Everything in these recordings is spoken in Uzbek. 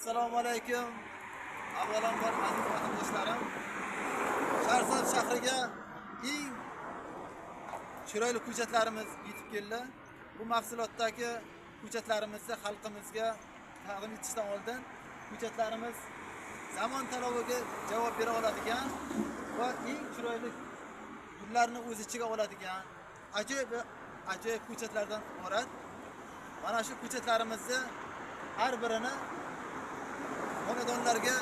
Assalomu alaykum. Avvalambor aziz vatandoshlarim. Shahrisabz shahriga eng chiroyli ko'chatlarimiz yetib keldi. Bu mahsulotdagi ko'chatlarimizni xalqimizga taqdim etishdan oldin ko'chatlarimiz zamon talabiga javob bera oladigan va eng chiroyli gullarni o'z ichiga oladigan ajoyib ajoyib ko'chatlardan iborat. Mana shu ko'chatlarimizni har birini xonadonlarga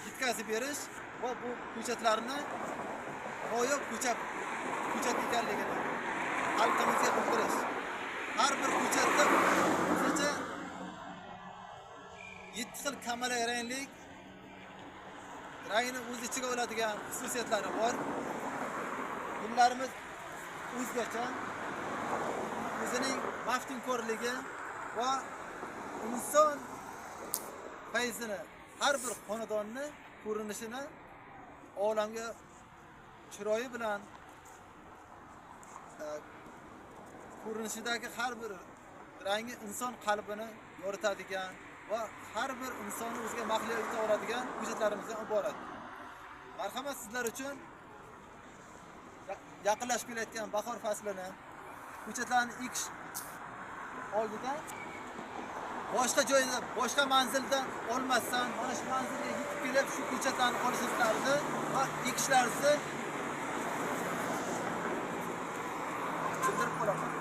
yetkazib berish va bu ko'chatlarni noyob ko'chat ekanligini xalqimizga bildirish. Har bir ko'chatda o'zicha 7 xil kamalak ranglik rangini o'z ichiga oladigan xususiyatlari bor. Gullarimiz o'zgacha, o'zining maftunkorligi va inson fayzini, har bir xonadonni ko'rinishini olamga chiroyi bilan ko'rinishidagi har bir rangi inson qalbini yoritadigan va har bir insonni o'ziga mahliyo eta oladigan ko'chatlarimizdan iborat. Marhamat, sizlar uchun yaqinlashib kelayotgan bahor faslini ko'chatlarni ekish oldidan boshqa joyda, boshqa manzildan olmasdan mana shu manzilga yetib kelib shu ko'chatlarni olishingizni va ekishlaringizni bildirib qolaman.